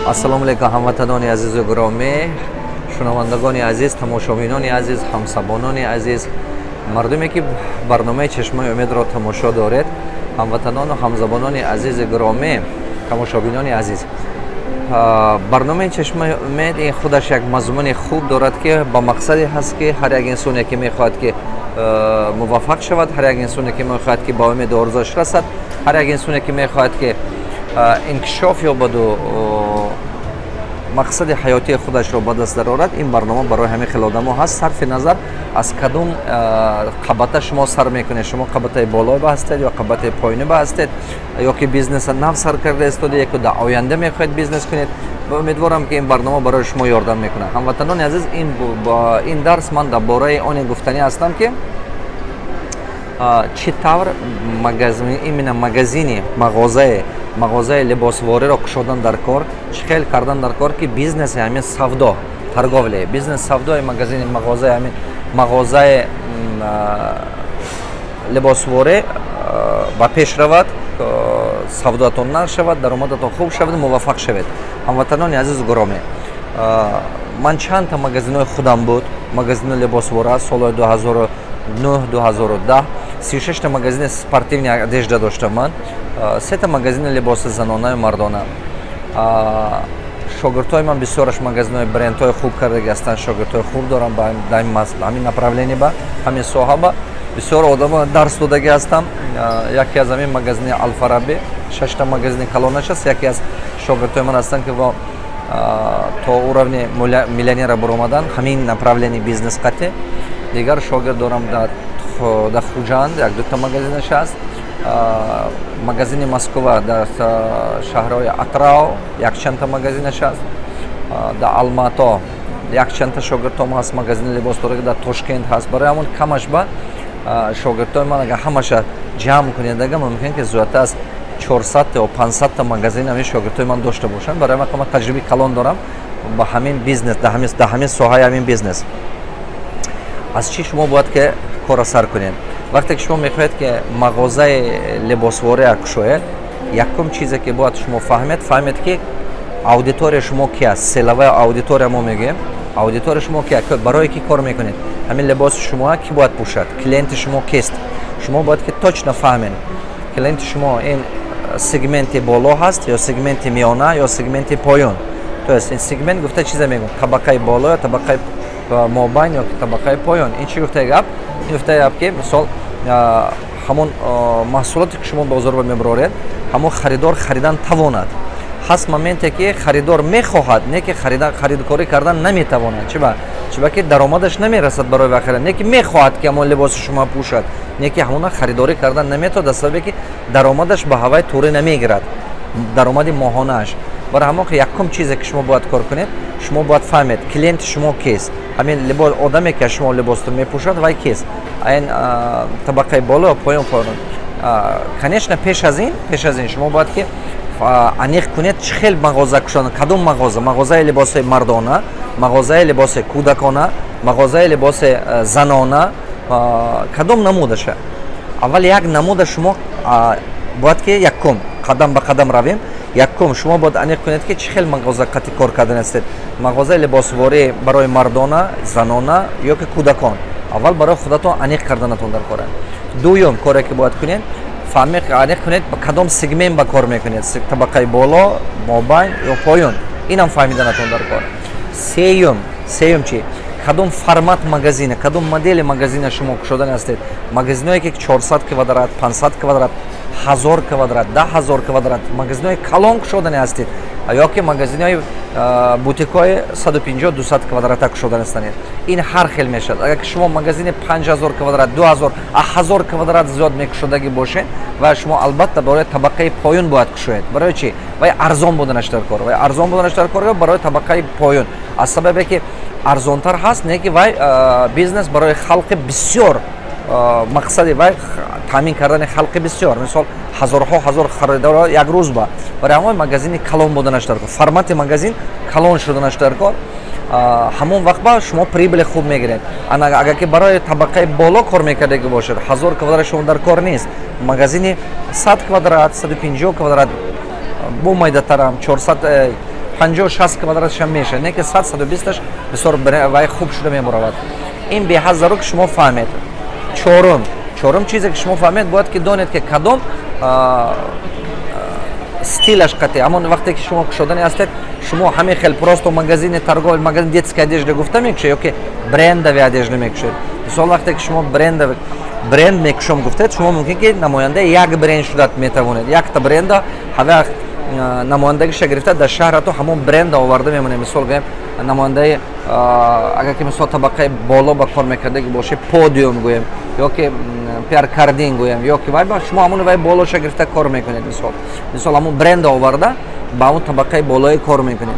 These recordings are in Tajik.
Ассалому алайкум, ҳамватанони азизу гиромӣ, шунавандагони азиз, тамошобинони азиз, ҳамсабонони азиз, мардуме ки барномаи «Чашмаи умедро» тамошо доред, ҳамватанону ҳамзабонони азизи гиромӣ, тамошобинони азиз. Барномаи «Чашмаи умед» ин худаш як мазмуни хуб дорад, ки ба мақсаде ҳаст, ки ҳар як инсоне ки мехоҳад ки муваффақ шавад, ҳар як инсоне ки мехоҳад ки ба умеду орзуаш расад, ҳар як инсоне ки мехоҳад ки инкишоф ёбаду мақсади ҳаётии худашро ба даст дарорад, ин барнома барои ҳамин хел одамо ҳаст. Сарфи назар аз кадом қабата шумо сар мекунед, шумо қабатаи боло ба ҳастед ё қабатаи поёнӣ ба ҳастед, ё ки бизнеса нав сар карда истода, яко дар оянда мехоҳед бизнес кунед, ва умедворам, ки ин барнома барои шумо ёрдам мекунад. Ҳамватанони азиз, ин дарс ман дар бораи оне гуфтанӣ ҳастам, ки чӣ тавр именно магазини мағозаи либосвориро кушодан дар кор, чӣ хел кардан дар кор, ки бизнеси ҳамин савдо, торговля, бизнес савдои магазини мағозаи ҳамин мағозаи либосворӣ ба пеш равад, савдоатон нарх шавад, даромадатон хуб шавад, муваффақ шавед. Ҳамватанони азизу гиромӣ, ман чандта магазинҳои худам буд, магазини либосвора. Солҳои 2009, 2010 36та магазини спортивный одежда доштам ман, сета магазини либоси занонаю мардона. Шогирдҳои ман бисёраш магазинҳои брендҳои хуб кардаги ҳастанд, шогирдҳои хуб дорам дар ҳамин направление, ба ҳамин соҳа ба бисёр одамо дарс додагӣ ҳастам. Яке аз ҳамин магазини Алфараби, шашта магазини калонаш аст. Яке аз шогирдҳои ман ҳастанд, ки то уровни миллионера баромадан ҳамин направление бизнес қати. Дигар шогирд дорам дар Хуҷанд, як дута магазинаш аст, магазини Москва, дар шаҳрҳои Атырау якчандта магазинаш аст, дар Алмато якчандта шогирдҳом ҳаст, магазини либос дора, дар Тошкент ҳаст. Барои ҳамон камаш ба шогирдҳои ман агар ҳамаша ҷамъ кунед, ага мумкин ки зиёдта аз 400 ё 500та магазин ҳамин шогирдҳои ман дошта бошанд. Барои ман таҷрибаи калон дорам ба ҳамин бизнес, дар ҳамин соҳаи ҳамин бизнес. Аз чӣ шумо бояд ки корро сар кунед? Вақте ки шумо мехоҳед ки мағозаи либосвория кушоед, якум чизе ки бояд шумо фаҳмед, фаҳмед ки аудитория шумо ки аст. Целевая аудитория мо мегӯем. Аудитория шумо ки, барои ки кор мекунед, ҳамин либоси шумо ки бояд пӯшад, клиенти шумо кист? Шумо бояд ки точно фаҳмед, клиенти шумо ин сегменти боло ҳаст ё сегменти миёна ё сегменти поён. То есть ин сегмент гуфта чизе мегӯм: табақаи боло ё табақаи мобайн ё табақаи поён. Ин чӣ гуфтаи гап? Ин гуфтаи гап, ки мисол, ҳамон маҳсулоте ки шумо бозор ба мебароред, ҳамон харидор харидан тавонад. Ҳаст моменте, ки харидор мехоҳад, не ки харидкорӣ кардан наметавонад. Чиба? Чиба ки даромадаш намерасад барои вай харидан. Не ки мехоҳад, ки ҳамон либоси шумо пӯшад, не ки ҳамона харидорӣ кардан наметавонад, аз сабабе ки даромадаш ба ҳавай туре намегирад, даромади моҳонааш. Барои ҳамон якум чизе ки шумо бояд кор кунед, шумо бояд фаҳмед, клиенти шумо кист, ҳамин либос, одаме ки шумо либосто мепӯшад, вай кист, ин табақаи боло ё поён. Конечно, пеш аз ин шумо бояд ки аниқ кунед, чӣ хел мағоза кушодан, кадом мағоза: мағозаи либоси мардона, мағозаи либоси кӯдакона, мағозаи либоси занона, кадом намудаша. Аввал як намуда шумо бояд ки якум қадам ба қадам равем. Якум, шумо бояд аниқ кунед, ки чӣ хел мағоза қати кор кардан ҳастед: мағозаи либосворӣ барои мардона, занона ё ки кӯдакон. Аввал барои худатон аниқ карданатон дар кора. Дуюм коре ки бояд кунед, фаҳми аниқ кунед, ба кадом сегмент ба кор мекунед: табақаи боло, мобайн ё поён. Инам фаҳмиданатон дар кор. Сеюм чӣ? Кадом формат магазина, кадом модели магазина шумо кушодан ҳастед? Магазиное ки 400 квадрат, 500 квадрат, 1000 квадрат, 10 000 квадрат, магазинои калон кушодани ҳастед ё ки магазинои бутикҳои 150, 200 квадрата кушодан ҳастанед? Ин ҳар хел мешавад. Агар ки шумо магазини 5000 квадрат, 2000, 1000 квадрат зиёд мекушодагӣ бошед, ва шумо албатта барои табақаи поён бояд кушоед. Барои чӣ? Вай арзон буданаш дар кор, вай арзон буданаш дар кор барои табақаи поён, аз сабабе ки арзонтар ҳаст. Не ки вай бизнес барои халқи бисёр, мақсади вай таъмин кардани халқи бисёр, мисол, ҳазорҳо ҳазор харидоро як рӯз ба. Барои ҳамон магазини калон буданаш дар кор, формати магазин калон шуданаш дар кор. Ҳамон вақт ба шумо прибыли хуб мегиред. Агар ки барои табақаи боло кор мекардагӣ бошед, 1000 квадрат шумо дар кор нест, магазини 100 квадрат, 150 квадрат, бо майдатарам 400, 50-60 квадратшам мешавад, не ки 100, 120-аш бисёр вай хуб шуда мебаровад. Ин беҳад зарур, ки шумо фаҳмед. Чорум чизе, ки шумо фаҳмед, бояд ки донед, ки кадом стилаш қате. Ҳамон вақте ки шумо кушодани ҳастед, шумо ҳамин хел просто магазини торговый, магазин детской одежды гуфта мекушед ё ки брендовый одежда мекушед? Мисол, вақте ки шумо бренд мекушом гуфтед, шумо мумкин ки намояндаи як бренд шуда метавонед. Якта бренда ҳава намояндагиша гирифта, дар шаҳрату ҳамон бренда оварда мемонед. Мисол гӯем, намояндаи, агар ки, мисол, табақаи боло ба кор мекардаги бошед, Подиум гӯем ё ки Пьер Кардин гӯем, ё ки вай, шумо ҳамон вай болоша гирифта кор мекунед. Мисол, ҳамон бренда оварда, ба ҳамон табақаи болои кор мекунед.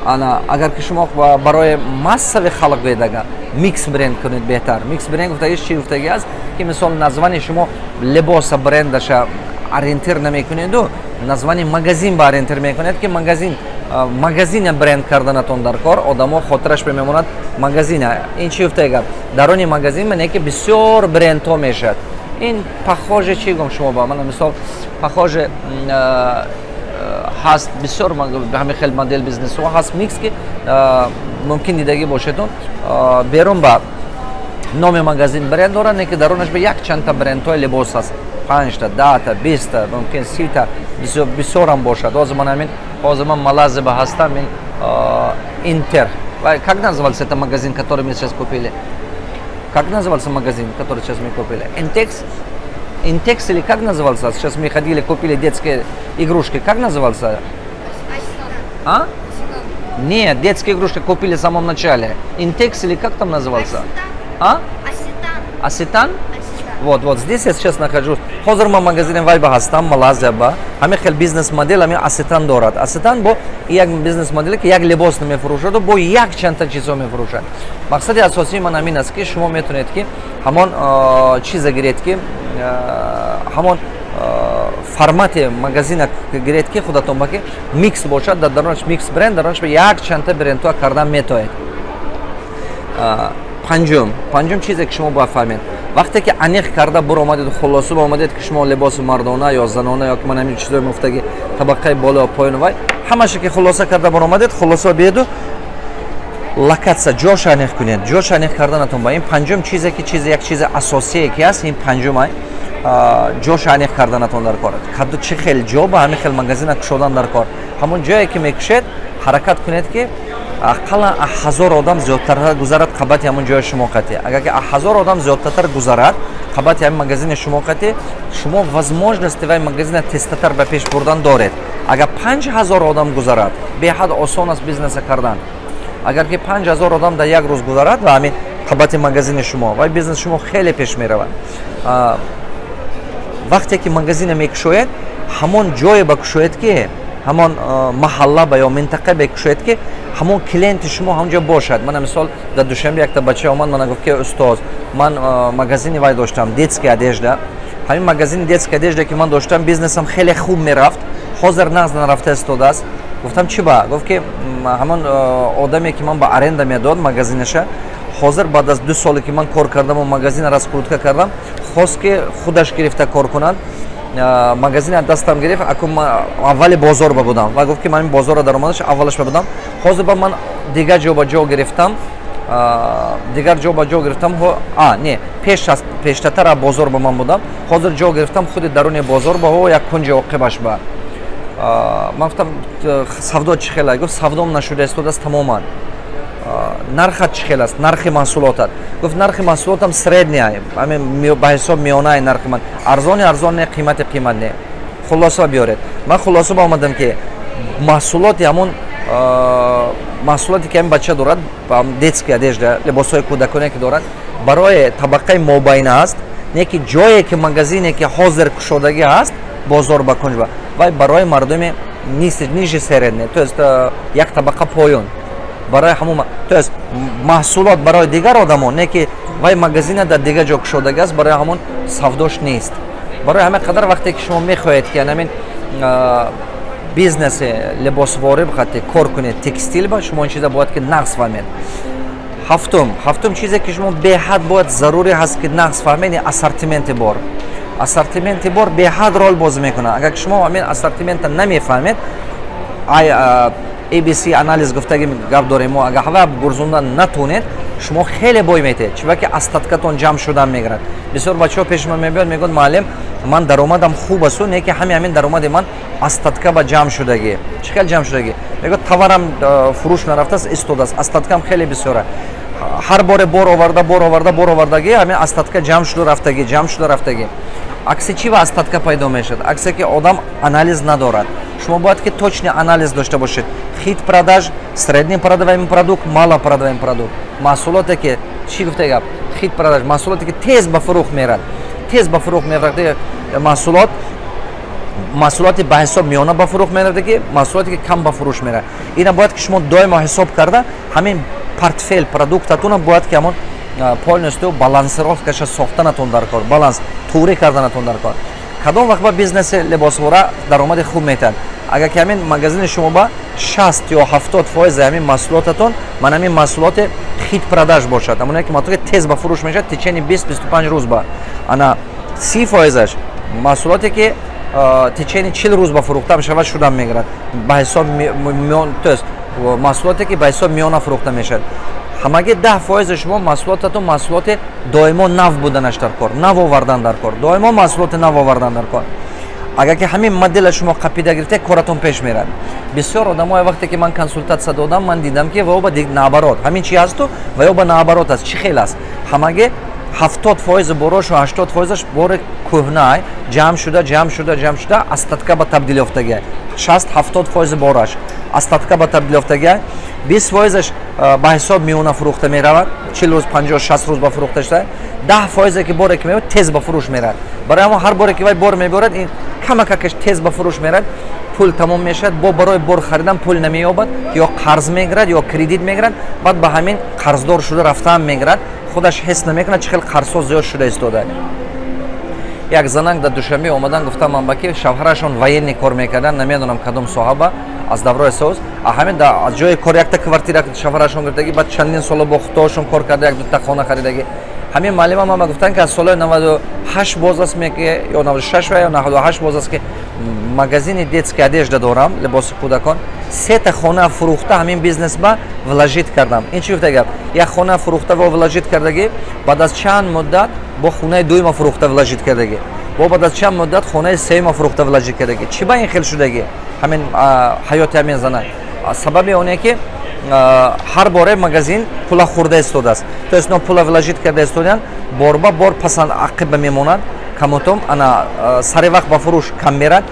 Ана агар ки шумо барои массовый халқ гӯед, агар микс бренд кунед, беҳтар. Микс бренд гуфтагиш чӣ гуфтагӣ аст, ки, мисол, названи шумо либоса брендаша ориентир намекунеду, названи магазин ба ориентир мекунед, ки магазина бренд карданатон дар кор, одамо хотираш бемемонад магазина. Ин чӣ гуфтаи гап? Даруни магазин мане ки бисёр брендҳо мешавад. Ин похоже, чӣ гум шумо ба мана, мисол, похоже ҳаст, бисёр ҳамин хел модел бизнесҳо ҳаст, микс, ки мумкин дидагӣ бошедун. Берун ба номи магазин бренд дорад, не ки дарунаш ба як чандта брендҳои либос аст: панҷта, 10-та, 20-та, мумкин 30-та, бисёрам бошад. Ҳозир ман ҳамин, ҳозир ман Малайзия ба ҳастам. Ин Интер, как назывался это магазин, который мы сейчас купили? Как назывался магазин, который сейчас мы купили? Интекс, Интекс или как назывался? Сейчас мы ходили, купили детские игрушки. Как назывался? А? Нет, детские игрушки купили в самом начале. Интекс или как там назывался? А? Аситан? Вот, вот здесь я сейчас нахожусь. Ҳозир ман магазини вай ба ҳастам, Малайзия ба. Ҳамин хел бизнес модел ҳамин Аситан дорад. Аситан бо як бизнес моделе, ки як либос намефурӯшаду, бо як чандта чизҳо мефурӯшад. Мақсади асосии ман ҳамин аст, ки шумо метавонед, ки ҳамон чиза гиред, ки ҳамон формати магазина гиред, ки худатон ба ки микс бошад, дар дарунаш микс бренд, дарунаш як чандта брендҳо кардан метавонед. Панҷум чизе, ки шумо бояд фаҳмед: вақте ки аниқ карда буромадеду хулоса омадед, ки шумо либоси мардона ё занона ё ки ман ҳамин чизои муфтаги, табақаи боло, поён, вай ҳамаша ки хулоса карда буромадед, хулоса биеду локатсия, ҷоша аниқ кунед. Ҷоша аниқ карданатон ба ин панҷум чизе, ки чизе, як чизи асосие ки ҳаст, ин панҷумай, ҷоша аниқ карданатон дар кор. Каду чӣ хел ҷо ба ҳамин хел магазина кушодан дар кор. Ҳамон ҷое ки мекушед, ҳаракат кунед, ки ақаллан 1000 одам зиёдтар гузарад қабати ҳамон ҷои шумо қатӣ. Агар ки 1000 одам зиёдтартар гузарад қабати ҳамин магазини шумо қатӣ, шумо возможности вай магазина тезтатар ба пеш бурдан доред. Агар 5000 одам гузарад, беҳад осон аст бизнеса кардан. Агар ки 5000 одам дар як рӯз гузарад ва ҳамин қабати магазини шумо, вай бизнеси шумо хеле пеш меравад. Вақте ки магазина мекушоед, ҳамон ҷое ба кушоед, ки ҳамон маҳалла ба ё минтақа бекушоед, ки ҳамон клиенти шумо ҳамонҷо бошад. Мана, мисол, дар Душанбе якта бача омад, мана гуфт, ки устоз, ман магазини вай доштам, детская одежда. Ҳамин магазини детская одежда, ки ман доштам, бизнесам хеле хуб мерафт, ҳозир нағз нарафта истодааст. Гуфтам: «Чӣ ба?» Гуфт, ки ҳамон одаме, ки ман ба аренда медод магазинаша, ҳозир баъд аз 2 соле, ки ман кор кардаму магазина раскрутка кардам, хост, ки худаш гирифта кор кунад. Магазин аз дастам гирифт. Акун ман аввали бозор ба будам ва гуфт, ки ман ин бозорро даромадаш аввалаш ба будам. Ҳозир ба ман дигар ҷо ба ҷо гирифтам, дигар ҷо ба ҷо гирифтам. А не, пеш аз пештатар бозор ба ман будам, ҳозир ҷо гирифтам худи даруни бозор ба як кунҷи оқибаш ба. Ман гуфтам: «Савдо чӣ хела?» Гуфт: «Савдом нашуда истодааст тамоман». «Нархат чӣ хел аст, нархи маҳсулотат?» Гуфт: «Нархи маҳсулотам средний, ба ҳисоб миёнаи нархи ман, арзони арзон не, қимати қимат не». «Хулоса биёред». Ман хулоса ба омадам, ки маҳсулоти ҳамон маҳсулоте, ки ҳамин бача дорад, детская одежда, либосҳои кӯдаконе ки дорад, барои табақаи мобайна аст, не ки ҷое ки магазине, ки ҳозир кушодагӣ ҳаст, бозор ба кунҷ, вай барои мардуми ниже средне, то есть як табақа поён. Барои ҳамон, то есть маҳсулот барои дигар одамон, не ки вай магазина дар дигар ҷо кушодагӣ аст, барои ҳамон савдош нест. Барои ҳамин қадар, вақте ки шумо мехоҳед, ки анамин бизнеси либосворӣ бихоҳед кор кунед, текстил ба, шумо ин чиза бояд ки нағз фаҳмед. Ҳафтум чизе, ки шумо беҳад бояд зарурӣ ҳаст, ки нағз фаҳмед, ассортименти бор. Ассортименти бор беҳад рол бозӣ мекунад. Агар ки шумо ҳамин ассортимента намефаҳмед, ай ABC анализ гуфтаги гап дорем мо. Агар ҳава гурзондан натонед, шумо хеле бой метиҳед, чунки остатка тон ҷамъ шудан мегирад. Бисёр бачаҳо пеши ман мебиёд, мегӯяд: «Муаллим, ман даромадам хуб асту, не ки ҳамин даромади ман остатка ба ҷамъ шудагӣ». Чӣ хел ҷамъ шудагӣ? Мегӯяд, товарам фурӯш нарафтааст, истодааст, остатка м хеле бисёра. Ҳар боре бор оварда, бор оварда, бор овардагӣ, ҳамин остатка ҷамъ шуда рафтагӣ, ҷамъ шуда рафтагӣ. Акси чӣ ва остатка пайдо мешавад? Аксе ки одам анализ надорад. Шумо бояд ки точный анализ дошта бошед: хит продаж, средний продаваемый продукт, мало продаваемый продукт. Маҳсулоте ки, чӣ гуфта гап, хит продаж, маҳсулоте ки тез ба фурӯх мерад, тез ба фурӯх мерад маҳсулот, маҳсулоти ба ҳисоб миёна ба фурӯх мерада ки маҳсулоте ки кам ба фурӯш мерад. Ина бояд ки шумо доимо ҳисоб карда, ҳамин портфель продукт атона бояд ки ҳамон полностью балансировка ша сохтанатон дар кор, баланс туғрӣ карданатон дар кор. Кадом вақт ба бизнеси либосвора даромади хуб метиҳад? Агар ки ҳамин магазини шумо ба 60 ё 70 фоизи ҳамин маҳсулотатон ман ҳамин маҳсулоти хит продаж бошад, ҳамоне ки маҳсулоти тез ба фурӯш мешавад, течение 20-25 рӯз ба, ана 30 фоизаш маҳсулоте ки течение 40 рӯз ба фурӯхта мешавад, шудан мегирад, ба ҳисоб, то есть маҳсулоте ки ба ҳисоб миёна фурӯхта мешавад. Ҳамагӣ 10 фоизи шумо маҳсулотатон маҳсулоти доимо нав буданаш дар кор, нав овардан дар кор, доимо маҳсулоти нав овардан дар кор. Агар ки ҳамин модела шумо қапида гирифта, коратон пеш мерад. Бисёр одамое, вақте ки ман консултатсия додам, ман дидам, ки ва ба наоборот ҳамин чи ҳасту ва ё ба наоборот аст. Чӣ хел аст? Ҳамагӣ 70 фоизи борошу 80 фоизаш бори кӯҳнай ҷамъ шуда, ҷамъ шуда, ҷамъ шуда, остатка ба табдил ёфтагиа. 60-70 фоизи бораш остатка ба табдил ёфтагиа, 20 фоизаш ба ҳисоб миёна фурӯхта меравад, 40 рӯз, 50-60 рӯз ба фурӯхта шуда, 10 фоизе ки боре ки меояд, тез ба фурӯш меравад. Барои ҳамон ҳар боре ки вай бор мебиёрад, ин камакакаш тез ба фурӯш меравад, пул тамом мешавад, бо барои бор харидан пул намеёбад, ё қарз мегирад, ё кредит мегирад, баъд ба ҳамин қарздор шуда рафтаам мегирад. Худаш ҳис намекунад, чӣ хел қарзҳо зиёд шуда истода. Як занак дар Душанбе омадан, гуфтам ман ба ки шавҳарашон военный кор мекардан, намедонам кадом соҳаба, аз даврои соз, ҳамин аз ҷои кор якта квартира шавҳарашон гирифтагӣ, баъд чандин сола бо худоашон кор карда, як дута хона харидагӣ. Ҳамин муаллима ман гуфтанд, ки аз солҳои 98 боз аст ки ё 96 ё 98 боз аст, ки магазини детской одежда дорам, либоси кӯдакон. Сета хона фурӯхта, ҳамин бизнес ба вложить кардам. Ин чӣ гуфта гап? Як хона фурӯхта ва вложить кардагӣ, баъд аз чанд муддат бо хонаи дуюма фурӯхта, вложить кардагӣ, бо баъд аз чанд муддат хонаи сеюма фурӯхта, вложить кардагӣ. Чӣ ба ин хел шудагӣ ҳамин ҳаёти ҳамин зана? Сабаби оне ки ҳар боре магазин пула хӯрда истодааст, то есть но пула вложить карда истодаанд, борба бор пасанд ақиба мемонад, камутум ана сари вақт ба фурӯш кам мерад,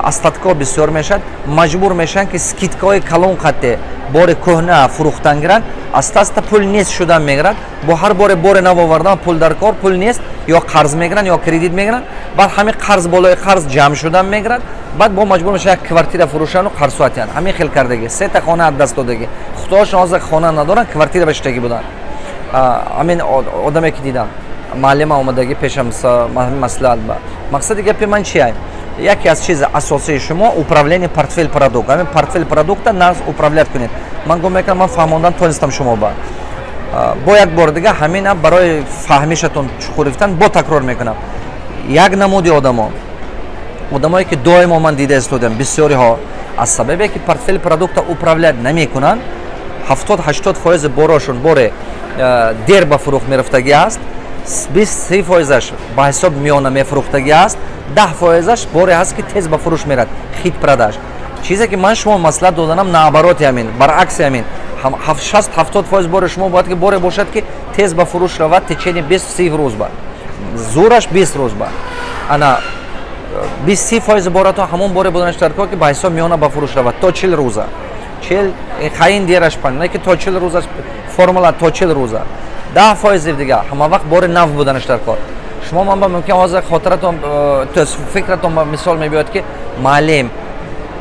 остатка ҳо бисёр мешавад, маҷбур мешаванд, ки скидка ҳои калон қатте бори кӯҳна фурӯхтан гиранд. Аста аста пул нест шудан мегирад. Бо ҳар боре боре нав овардан пул дар кор, пул нест, ё қарз мегиранд, ё кредит мегиранд, баъд ҳамин қарз болои қарз ҷамъ шудан мегирад, баъд бо маҷбур мешавад як квартира фурӯшану қарзҳо атиҳанд. Ҳамин хел кардагӣ, сета хона аз даст додагӣ. Худоашон ҳозир хона надоранд, квартира ба шиштагӣ буданд. Ҳамин одаме ки дидам, муаллима омадагӣ пешам маслиҳат. Ба мақсади гапи ман чия? Яке аз чизи асосии шумо управление портфель продукт. Ҳамин портфель продукта нағз управлять кунед. Ман гум мекунам, ман фаҳмондан тонистам шумо ба. Бо як бор дига ҳамина барои фаҳмишатон чуқур бо такрор мекунам. Як намуди одамо, одамое ки доимо ман дида истодам, бисёриҳо аз сабабе ки портфель продукта управлять намекунанд, 70-80 фоизи борошон боре дер ба фурӯх мерафтагӣ аст, 20-30 фоизаш ба ҳисоб миёна мефурӯхтагӣ аст, 10 фоизаш боре ҳаст, ки тез ба фурӯш мерад, хит продаж. Чизе ки ман шумо маслиҳат доданам, наоборот и ҳамин, баръакси ҳамин: 60-70 фоиз бори шумо бояд ки боре бошад, ки тез ба фурӯш равад, течение 20-30 рӯз ба, зӯраш 20 рӯз ба. Ана 20-30 фоизи боратон ҳамон боре буданаш дар кор, ки ба ҳисоб миёна ба фурӯш равад то 40 рӯза. Чил хаин дераш пан не ки то 40 рӯзаш, формула то 40 рӯза. 10 фоизи дига ҳама вақт бори нав буданаш дар кор. Шумо ман ба мумкин ҳозир хотиратон, то есть фикратон ба мисол мебиёд, ки муаллим,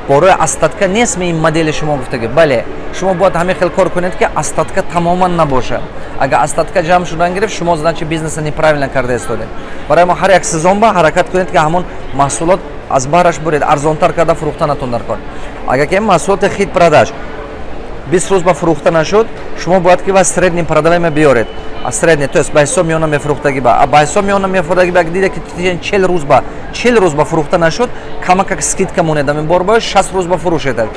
борои остатка нест ин модели шумо гуфтаги. Бале, шумо бояд ҳамин хел кор кунед, ки остатка тамоман набошад. Агар остатка ҷамъ шудан гирифт, шумо, значит, бизнеса неправильно карда истодед. Барои мо ҳар як сезон ба ҳаракат кунед, ки ҳамон маҳсулот аз баҳраш буред, арзонтар карда фурӯхтанатон дар кор. Агар ки маҳсулоти хит продаж 20 рӯз ба фурӯхта нашуд, шумо бояд ки ва средний продаваемый биёред. А средний, то есть ба ҳисоб миёна мефурӯхтагӣ ба ҳисоб миёна мефурӯхтагӣ ба дида ки 40 рӯз ба 40 рӯз ба фурӯхта нашуд, камакак скидка монед, ҳамин бор бояд 60 рӯз ба фурӯшед.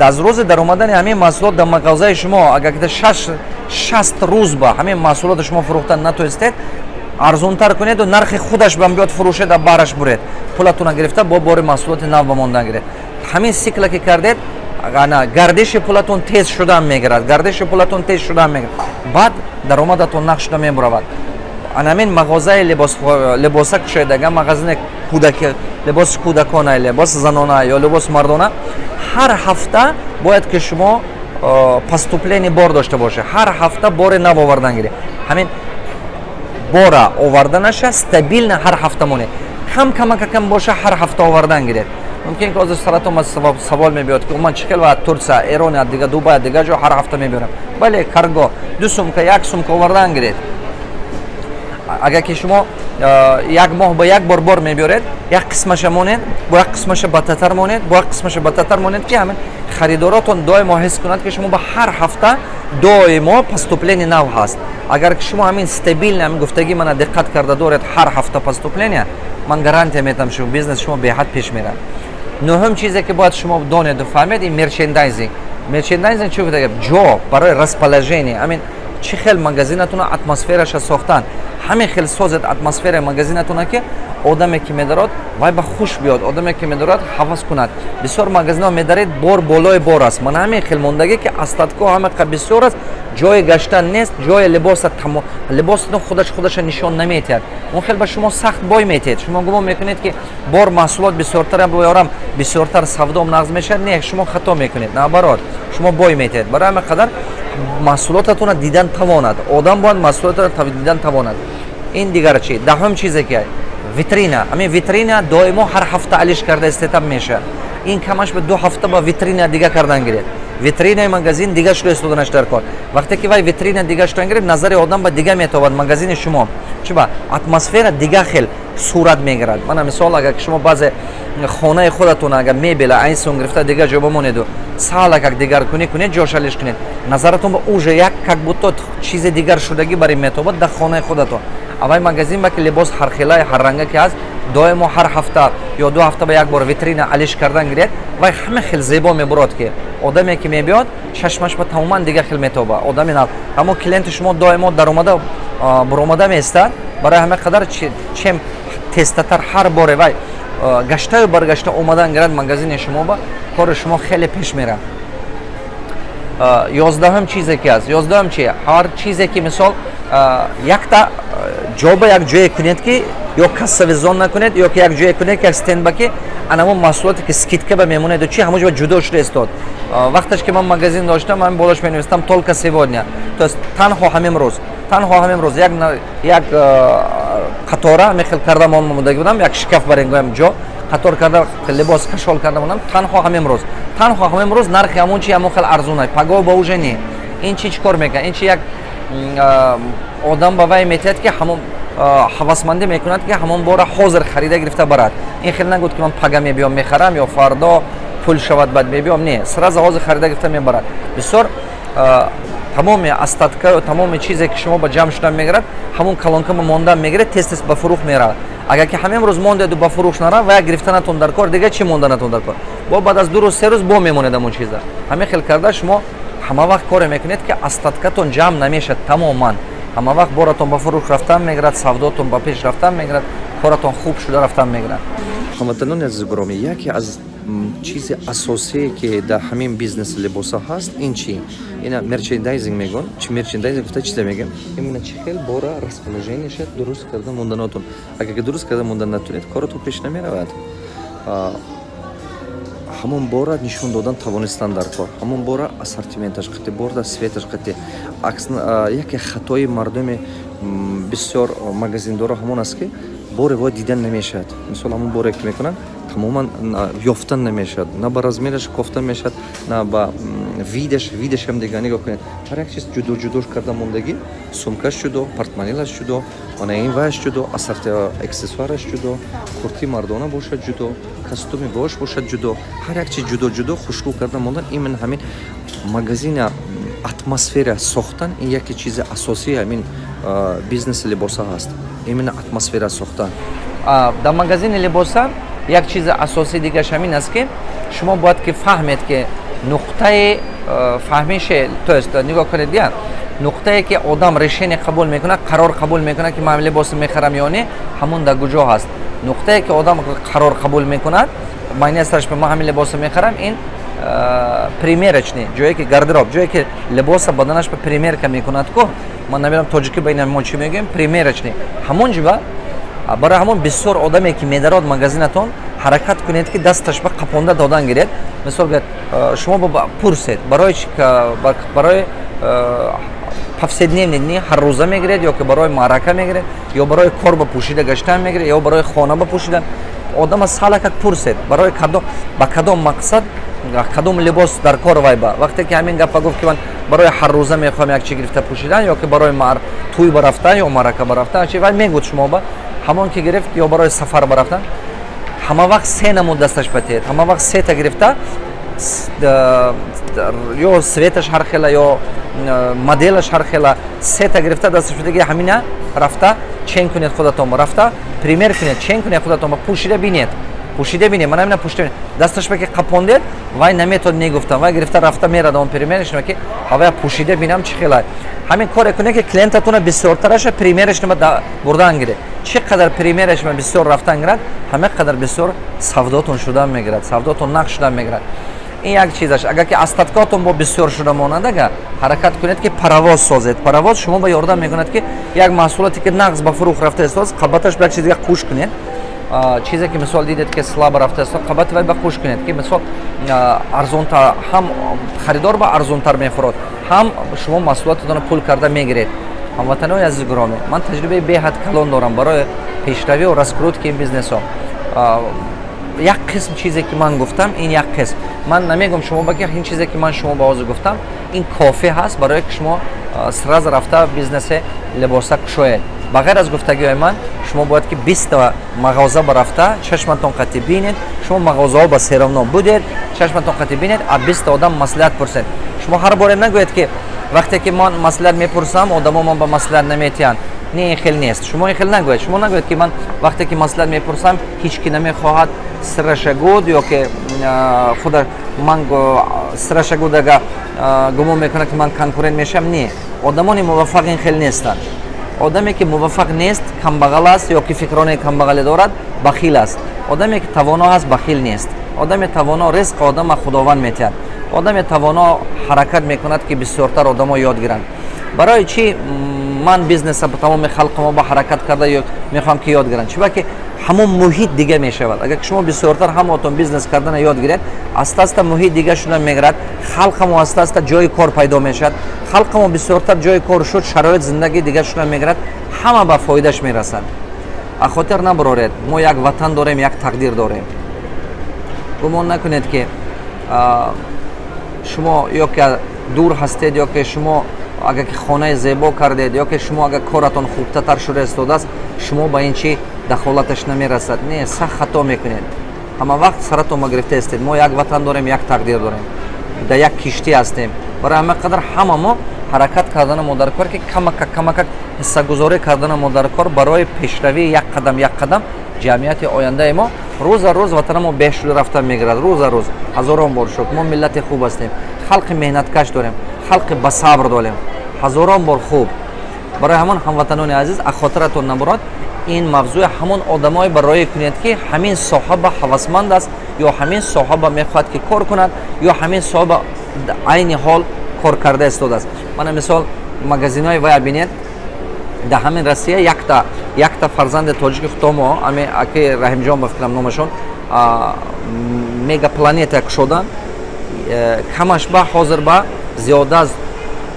Аз рӯзи даромадани ҳамин маҳсулот дар мағозаи шумо, агар ки 60 рӯз ба ҳамин маҳсулоти шумо фурӯхта натонистед, арзонтар кунеду нархи худаш ба биёд фурӯшед, а бараш буред, пулатона гирифта, бо бори маҳсулоти нав ба мондан гиред. Ҳамин цикла ки кардед, ана гардиши пулатон тез шудан мегирад, гардиши пулатон тез шудан мегирад, баъд даромадатон нақш шуда мебуравад. Анамин мағозаи либоса кушоед, агар мағазини кӯдаки, либоси кӯдакона, либоси занона ё либоси мардона, ҳар ҳафта бояд ки шумо поступление бор дошта бошед, ҳар ҳафта бори нав овардан гиред. Ҳамин бора оварданаша стабильно ҳар ҳафта монед, кам камакакам боша, ҳар ҳафта овардан гиред. Мумкин ки ҳозир саратон савол мебиёд, ки ман чӣ хел ва Турсия, Эрон, дига Дубай, дигар ҷо ҳар ҳафта мебиёрам? Бале, карго ду сумка, як сумка овардан гиред. Агар ки шумо як моҳ ба як бор бор мебиёред, як қисмаша монед, бо як қисмаша бататар монед, бо як қисмаша бататар монед, ки ҳамин харидоротон доимо ҳис кунад, ки шумо ба ҳар ҳафта доимо поступление нав ҳаст. Агар ки шумо ҳамин стабильно ҳамин гуфтагӣ мана диққат карда доред, ҳар ҳафта поступление, ман гарантия метам, шумо бизнес шумо беҳад пеш мерад. Нӯҳум чизе, ки бояд шумо донеду фаҳмед, ин мерчендайзинг. Мерчендайзинг чӣ гуфта? Ҷо барои расположение, ҳамин чӣ хел магазинатуна атмосфераша сохтан. Ҳамин хел созед атмосфераи магазинатуна, ки одаме ки медарод, вай ба хуш биёд, одаме ки медорад, ҳавас кунад. Бисёр магазинҳо медаред, бор болои бор аст, мана ҳамин хел мондагӣ, ки остатко ҳама бисёр аст, ҷои гаштан нест, ҷои либоса, либосатон худаш худаша нишон наметиҳад. Он хел ба шумо сахт бой метиҳед. Шумо гумон мекунед, ки бор маҳсулот бисёртар биёрам, бисёртар савдом нағз мешавад. Не, шумо хато мекунед, наоборот, шумо бой метиҳед. Барои ҳамин қадар маҳсулотатонро дидан тавонад, одам бояд маҳсулотро дидан тавонад. Ин дигар чи? Даҳум чизе ки витрина. Ҳамин витрина доимо ҳар ҳафта алиш карда истетам мешавад. Ин камаш ба 2 ҳафта ба витрина дига кардан гиред, витринаи магазин дига шуда истоданаш дар кор. Вақте ки вай витрина дига шудан гиред, назари одам ба дига метобад магазини шумо, чиба атмосфера дига хел сурат мегирад. Мана мисол, агар ки шумо баъзе хонаи худатон, агар мебела айсон гирифта, дига ҷо бимонеду салакак дигар кунӣ кунед, ҷош алиш кунед, назаратон ба уже як как будто чизи дигар шудагӣ бар ин метобад дар хонаи худатон. Аввай магазин ба ки либос ҳархелаи ҳарранга ки ҳаст, доимо ҳар ҳафта ё 2 ҳафта ба як бор витрина алиш кардан гиред, вай ҳама хел зебо мебурод, ки одаме ки мебиёд, чашмаш ба тамоман дига хел метоба. Одами нав, ҳамон клиенти шумо доимо даромада буромада меистад. Барои ҳама қадар чем тезтатар ҳар боре вай гаштаю баргашта омадан гирад магазини шумо, ба кори шумо хеле пеш мерад. 11-ум чизе ки аст, 11-ум чи? Ҳар чизе ки мисол якта ҷо ба як ҷое кунед, ки ё кассовый зона накунед, ё ки як ҷое кунед, ки як стенд ба, ки анамон маҳсулоте ки скидка ба мемонеду чи, ҳамон ҷо ҷудо шуда истод. Вақташ ки ман магазин доштам, ман болош менавистам «Только сегодня», то есть танҳо ҳамин рӯз, танҳо ҳамин рӯз. Як қатора ҳамин хел карда мондаги будам, як шкаф бар ин гоям ҷо қатор карда, либос кашол карда мондам. Танҳо ҳамин рӯз, танҳо ҳамин рӯз нархи ҳамон чи ҳамон хел арзона, паго ба уже не. Ин чи чӣ кор мекунад? Ин чи як одам ба вай метиҳад, ки ҳамон ҳавасмандӣ мекунад, ки ҳамон бора ҳозир харида гирифта барад. Ин хел нагӯд, ки ман пага мебиём мехарам ё фардо пул шавад, баъд мебиём. Не, сразу ҳозир харида гирифта мебарад. Бисёр тамоми остатка, тамоми чизе ки шумо ба ҷамъ шудан мегирад, ҳамон колонкама мондан мегирад, тез тез ба фурӯх меравад. Агар ки ҳамин рӯз мондеду ба фурӯш нарав, ва як гирифтанатон дар кор, дига чӣ монданатон дар кор, бо баъд аз 2 рӯз, 3 рӯз бо мемонед ҳамон чиза. Ҳамин хел карда, шумо ҳама вақт коре мекунед, ки остаткатон ҷамъ намешавад тамоман. Ҳама вақт боратон ба фурӯш рафтан мегирад, савдотон ба пеш рафтан мегирад, коратон хуб шуда рафтан мегирад. Ҳамватанони азизу гиромӣ, яке аз чизи асосие, ки дар ҳамин бизнеси либоса ҳаст, ин чи? Ина мерчендайзинг мегӯн. Чи мерчендайзинг гуфта чизе мегӯем? Именно чӣ хел бора расположениеша дуруст карда монданотон. Агар ки дуруст карда мондан натунед, коратон пеш намеравад. Ҳамон бора нишон додан тавонистан дар кор, ҳамон бора ассортименташ қати, борда цветаш қати. Яке хатои мардуми бисёр магазиндоро ҳамон аст, ки боре вой дидан намешавад. Мисол, ҳамон боре ки мекунанд, тамоман ёфтан намешавад, на ба размераш кофта мешавад, на ба видаш. Видашам дига нигоҳ кунед, ҳар як чиз ҷудо ҷудош карда мондагӣ: сумкаш ҷудо, портмонелаш ҷудо, мана ин ваяш ҷудо, аксессуараш ҷудо, курти мардона бошад ҷудо, костюми бош бошад ҷудо, ҳар як чиз ҷудо ҷудо хушрӯ карда мондан. Именно ҳамин. Магазина атмосфера сохтан, ин яке чизи асосии ҳамин бизнеси либоса ҳаст, именно атмосфера сохтан дар магазини либоса. Як чизи асосии дигараш ҳамин аст, ки шумо бояд ки фаҳмед, ки нуқтаи фаҳмише, то есть нигоҳ кунед, дия, нуқтае ки одам решение қабул мекунад, қарор қабул мекунад, ки ман либосе мехарам ё не, ҳамон дар куҷо ҳаст. Нуқтае ки одам қарор қабул мекунад, маъни асташ, ман ҳамин либосе мехарам, ин примерочный, ҷое ки гардероб, ҷое ки либоса баданаш ба примерка мекунад ку. Ман намедонам, тоҷикӣ ба ина мо чӣ мегӯем, примерочный, ҳамон ҷиба. Барои ҳамон бисёр одаме ки медарод магазинатон, ҳаракат кунед, ки дасташ ба қапонда додан гиред. Мисол гӯяд, шумо пурсед, барои барои повседневный дни, ҳаррӯза мегиред, ё ки барои маърака мегиред, ё барои кор ба пӯшида гаштан мегиред, ё барои хона ба пӯшидан. Одама салакак пурсед, барои кадом, ба кадом мақсад, кадом либос дар кор вай ба. Вақте ки ҳамин гапа гуфт, ки ман барои ҳаррӯза мехоҳам як чи гирифта пӯшидан, ё ки барои тӯй ба рафтан ё маърака ба рафтан, чи вай мегӯд шумо ба ҳамон ки гирифт, ё барои сафар ба рафтан. Ҳама вақт се намуд дасташ батиҳед. Ҳама вақт сета гирифта, ё цветаш ҳар хела, ё моделаш ҳар хела, сета гирифта дасташ бидаги, ҳамина рафта чен кунед худатон, рафта пример кунед, чен кунед худатон, пӯшида бинед, пӯшида бинед, ман ҳамина пӯшида бинед. Дасташ ба ки қапондед, вай наметод негуфтам, вай гирифта рафта мерад он примерочный, ки ҳавая пӯшида бинам, чӣ хела. Ҳамин коре кунед, ки клиентатона бисёртараша примерочный бурдан гиред. Чӣ қадар примерочный бисёр рафтан гирад, ҳама қадар бисёр савдотон шудан мегирад, савдотон нақш шудан мегирад. Ин як чизаш. Агар ки остаткотон бо бисёр шуда монад, ага ҳаракат кунед, ки паровоз созед. Паровоз шумо ба ёрдам мекунад, ки як маҳсулоте ки нағз ба фурӯх рафта истодааст, қабаташ ба як чиз дига қуш кунед. Чизе ки, мисол, дидед, ки слабо рафта истод, қабати вай ба қуш кунед, ки, мисол, арзонтар ҳам харидор ба арзонтар мефурод, ҳам шумо маҳсулотатонро пул карда мегиред. Ҳамватанои азиз, гиромӣ, ман таҷрибаи беҳад калон дорам барои пешравию раскрутки ин бизнесҳо. Як қисм чизе ки ман гуфтам, ин як қисм. Ман намегӯм шумо ба ки ин чизе ки ман шумо ба ҳозир гуфтам, ин кофӣ ҳаст барое ки шумо сразу рафта бизнеси либоса кушоед. Ба ғайр аз гуфтагиҳои ман, шумо бояд ки 20-та мағоза ба рафта, чашматон қатъи бинед. Шумо мағозаҳо ба серовно будед, чашматон қатъи бинед, а 20-та одам маслиҳат пурсед. Шумо ҳар боре нагӯед, ки вақте ки ман маслиҳат мепурсам, одамо ман ба маслиҳат наметиҳанд. Не, ин хел нест. Шумо ин хел нагӯед. Шумо нагӯед, ки ман вақте ки маслиҳат мепурсам, ҳеҷ ки намехоҳад сираша гуд, ё ки худа ман сираша гуд, ага гумон мекунад, ки ман конкурент мешавам. Не, одамони муваффақ ин хел нестанд. Одаме ки муваффақ нест, камбағал аст ё ки фикрони камбағале дорад, бахил аст. Одаме ки тавоно ҳаст, бахил нест. Одами тавоно, ризқ одама Худованд метиҳад. Одами тавоно ҳаракат мекунад, ки бисёртар одамо ёд гиранд. Барои чӣ ман бизнеса ба тамоми халқи мо ба ҳаракат карда мехоҳам, ки ёд гиранд? Чунки ҳамон муҳит дига мешавад. Агар шумо бисёртар ҳамаотон бизнес кардана ёд гиред, аста аста муҳит дига шуда мегирад. Халқамо аста аста ҷои кор пайдо мешавад. Халқамо бисёртар ҷои кор шуд, шароит зиндагӣ дига шуда мегирад, ҳама ба фоидаш мерасад. А хотир набароред, мо як ватан дорем, як тақдир дорем. Гумон накунед, ки шумо ё ки дур ҳастед, ё ки шумо агар ки хонаи зебо кардед, ё ки шумо агар коратон хубтатар шуда истодааст, шумо ба ин чи дахолаташ намерасад. Не, сахт хато мекунед. Ҳама вақт саратон ма гирифта истед: мо як ватан дорем, як тақдир дорем, дар як киштӣ ҳастем. Барои ҳама қадар ҳама мо ҳаракат кардана мо дар кор, ки камакак камакак ҳиссагузорӣ кардана мо дар кор барои пешравии як қадам, як қадам ҷамъияти ояндаи мо. Рӯза рӯз ватанамо беҳ шуда рафта мегирад, рӯза рӯз. Ҳазорон бор шукр, мо миллати хуб ҳастем, халқи меҳнаткаш дорем, халқи басабр дорем. Ҳазорон бор хуб. Барои ҳамон, ҳамватанони азиз, аз хотиратон набурад ин мавзӯи. Ҳамон одамое барои кунед, ки ҳамин соҳа ба ҳавасманд аст, ё ҳамин соҳа ба мехоҳад, ки кор кунад, ё ҳамин соҳа ба айни ҳол кор карда истодааст. Мана, мисол, магазинҳои вая бинед дар ҳамин Россия. Якта якта фарзанди тоҷики худомо, ами аки Раҳимҷон, ба фикрам номашон, Мегапланета кушодан. Камаш ба ҳозир ба зиёда аз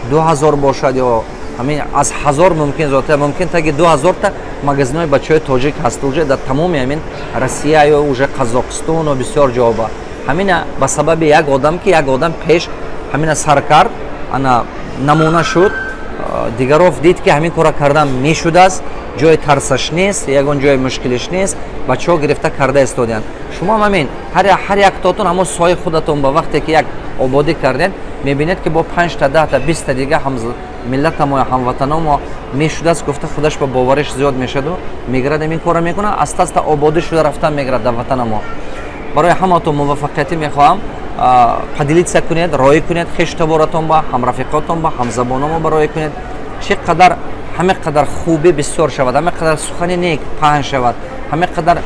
2000 бошад, ё ҳамин аз 1000 мумкин зиёдтар, мумкин таги 2000-та магазинҳои бачаҳои тоҷик ҳаст уже дар тамоми ҳамин Россия ё уже Қазоқистону бисёр ҷоба. Ҳамина ба сабаби як одам, ки як одам пеш ҳамина сар кард, ана намуна шуд. Дигаров дид, ки ҳамин кора кардан мешудааст, ҷои тарсаш нест, ягон ҷои мушкилиш нест, бачаҳо гирифта карда истодиянд. Шумо ҳам ҳамин ҳар яктотон ҳамон соҳаи худатон ба вақте ки як ободӣ кардед, мебинед, ки бо панҷта, 10-та, 20-та дига ҳам миллатамо, ҳамватаномо мешудааст гуфта, худаш ба бовариш зиёд мешаду мегирад, ҳамин корро мекунад. Аста аста ободӣ шуда рафтан мегирад дар ватанамо. Барои ҳаматон муваффақиятӣ мехоҳам. Поделиться кунед, роӣ кунед хештаборатон ба, ҳамрафиқотон ба, ҳамзабономо ба роӣ кунед. Чӣ қадар ҳаме қадар хубӣ бисёр шавад, ҳаме қадар сухани нек паҳн шавад, ҳаме қадар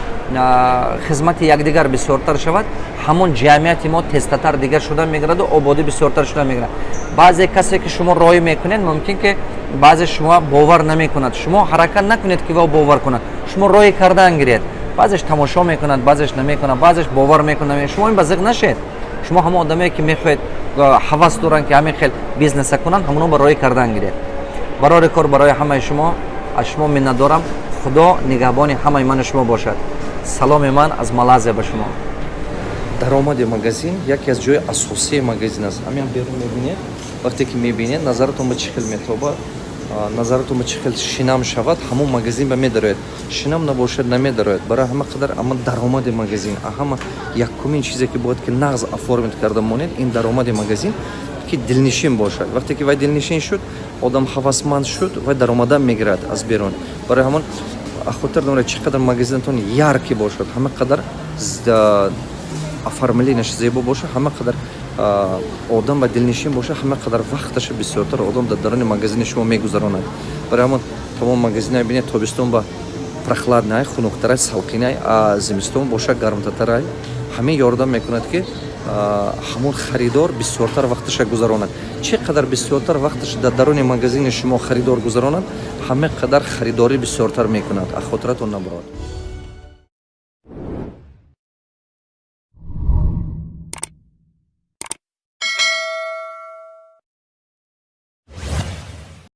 хизмати якдигар бисёртар шавад, ҳамон ҷамъияти мо тезтатар дигар шуда мегираду ободӣ бисёртар шуда мегирад. Баъзе касе ки шумо роӣ мекунед, мумкин ки баъзе шумо бовар намекунад. Шумо ҳаракат накунед, ки ва бовар кунад. Шумо роӣ кардан гиред. Баъзеш тамошо мекунад, баъзеш намекунад, баъзеш бовар мекунад. Шумо ин ба зиқ нашед. Шумо ҳамон одамое ки мехоҳед, ҳавас доранд, ки ҳамин хел бизнеса кунанд, ҳамоно ба роӣ кардан гиред. Барори кор барои ҳамаи шумо. Аз шумо миннатдорам. Худо нигаҳбони ҳамаи ману шумо бошад. Саломи ман аз Малайзия ба шумо. Даромади магазин яке аз ҷои асосии магазин аст. Ҳамин берун мебинед, вақте ки мебинед, назаратон ба чӣ хел метобад, назаратон ба чӣ хел шинам шавад, ҳамон магазин ба медарояд. Шинам набошад, намедарояд. Барои ҳама қадар ама даромади магазин, ҳама якумин чизе ки бояд ки нағз оформить карда монед, ин даромади магазин, ки дилнишин бошад. Вақте ки вай дилнишин шуд, одам ҳавасманд шуд, вай даромадан мегирад аз берун. Барои ҳамон хотир доред, чӣ қадар магазинатон яркий бошад, ҳама қадар оформление ш зебо бошад, ҳама қадар одам ба дилнишин бошад, ҳама қадар вақташа бисёртар одам дар даруни магазини шумо мегузаронад. Барои ҳамон тамом магазина бинед, тобистон ба прохладный, хунуктарай, салқинай, а зимистон бошад, гармтатарай. Ҳамин ёрдам мекунад, ки ҳамон харидор бисёртар вақташа гузаронад. Чӣ қадар бисёртар вақташа дар даруни магазини шумо харидор гузаронад, ҳама қадар харидорӣ бисёртар мекунад. А хотиратон набурад.